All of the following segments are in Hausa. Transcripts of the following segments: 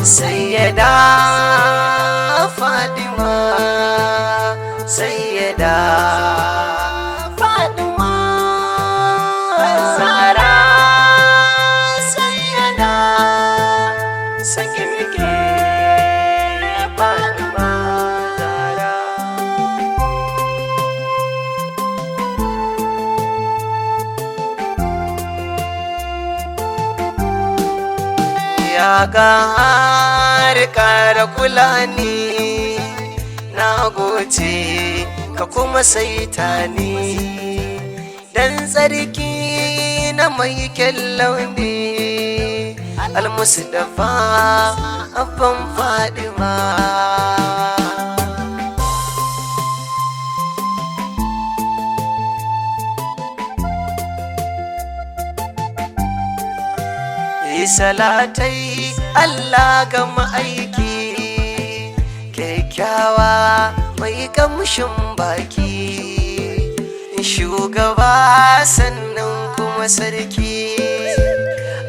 Sayyada Fadima, Sayyada Fadima Zara, Sayyada Sakirke Fadima Zara. Ya ƙara kula ni, na goce ka kuma saita ni dan tsarki na mai kyan launi, Almusdafa Abban Fadima. Salatai Allah ga ma'aiki kyakkyawa mai kamshin baki, shugaba sannan kuma sarki,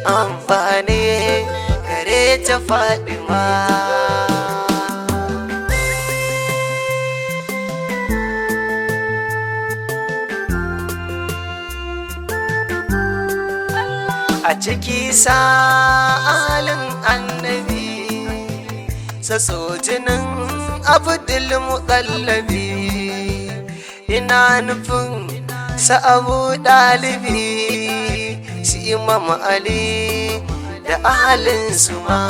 amfani gare ta Fadima. A ciki sa'alin annabi, saso jinin Abdul Mutallabi, ina nufin sa'abu ɗalibi su Imam Ali da ahalin su ma.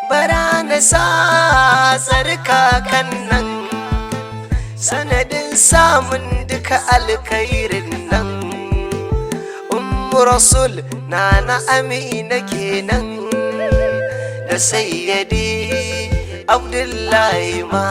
Bara na sa tsarkakan nan, sanadin samun duka alkhairin nan, Ummu Rasul na na Amina kenan, da Sayyadi Abdullahi ma.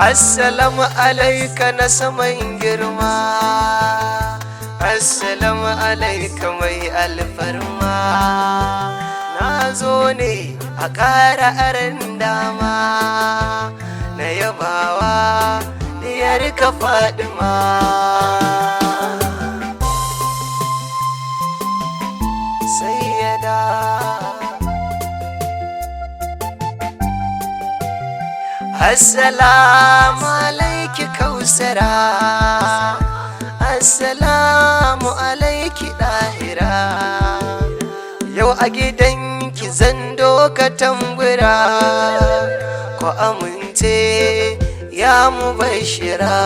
Assalamu alaika na saman girma, Assalamu alaika mai alfarma. Na zo ne a ƙara aran dama na yabawa diyar ka Fadima. Sayyada. Assalamu alaiki Kausara, Assalamu alaiki Ɗahira. Yau a gidanki zan doka tambura, ko amince ya mu bashira.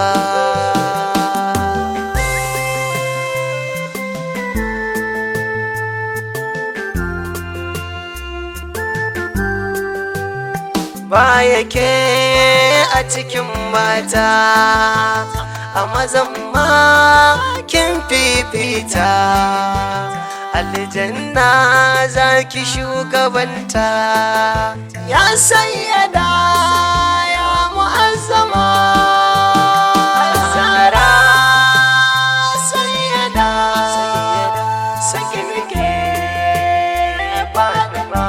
Baya ke a cikin mata, a mazan ma kin fifita, aljanna za ki shugabanta, ya Sayyada, ya mu'azzama Zara, Sayyada Sakirke Fadima.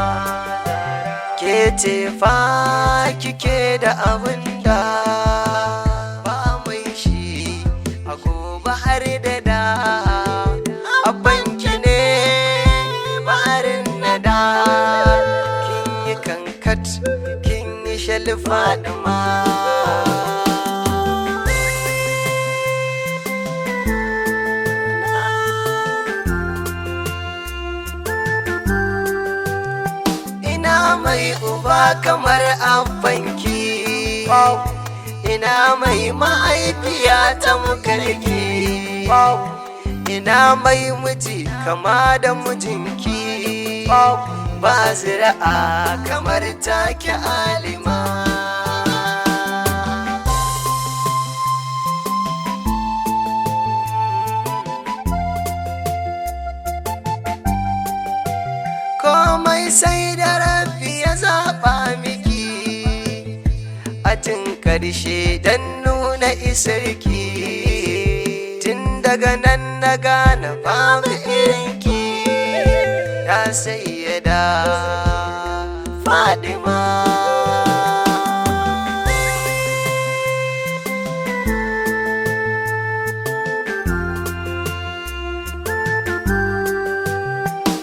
Ke ce fa kike da abin da ba mai shi a gobe har da da, abanki ne barin na da, kin yi kankat, kin yi shalfa ma. Ina mai uba kamar abbanki, ina mai mahaifiya ta mukarki, ina mai miji kama da mijinki, ba zira'a kamar take alima. Komai sai da Rabbi ya zaɓa miki a tun ƙarshe don nuna isarki, tun da Daga nan na gane babu irinki, ya sayyada Fadima.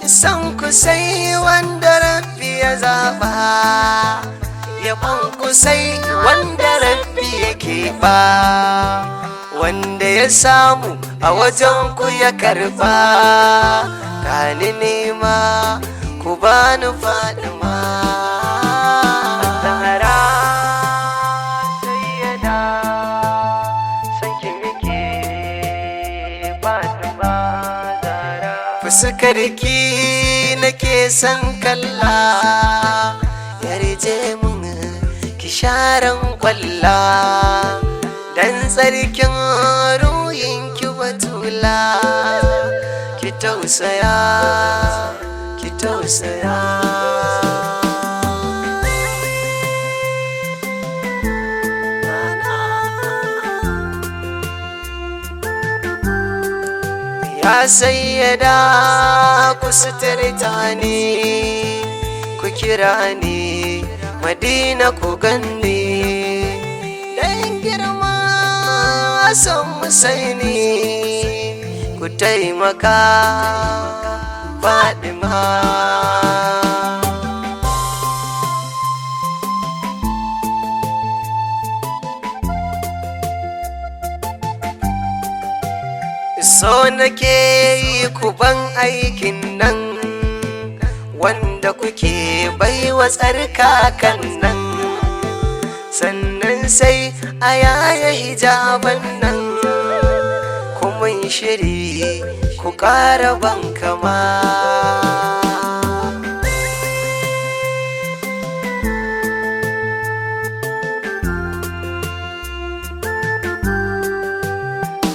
San ku sai wanda Rabbi ya zaba, yabon ku sai wanda Rabbi yake ba, wanda ya samu a wajen ku ya karba. Gani nema ku bani Fadima. Zahra sayyada, san ki muke Fatima Zahra. Fuskar ki nake son kalla, yarje mun ki sharan kwalla, dan tsarkin ruhin ki batula, ki tausaya, ki tausaya. Ya sayyada, ku suturta ni, ku kira ni Madina ku ganni, dan girma san Husaini, ku taimaka Fadima. So nake yi ku ban aikin nan wanda kuke baiwa tsarkakan nan, sannan sai a yaya hijaban nan, kuma shiri ku ƙara ban kama.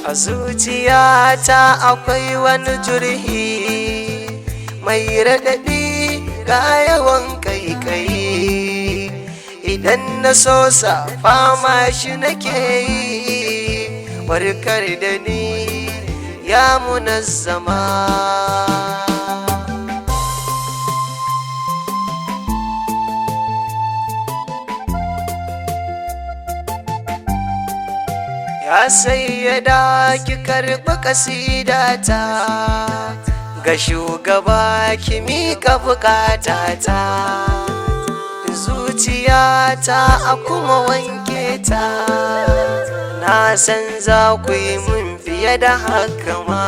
A zuciyata akwai wani jurhi mai raɗaɗi ga yawan kaikayi, idan na sosa fama shi nake yi, warkar da ni ya munazzama. Ya sayyada, ki karɓi kasidata, ga shugaba ki miƙa bukatata, zuciyata a kuma wanke ta, na san za ku yi mun fiye da haka ma.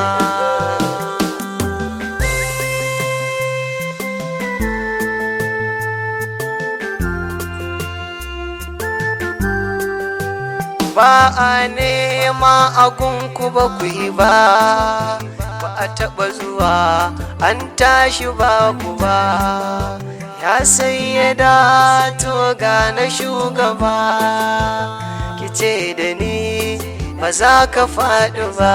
Ba a nema a gunku ba ku yi ba, ba a taɓa zuwa an tashi ba ku ba. Ya sayyada, to ga na shugaba, ki ce da ni ba za ka faɗi ba.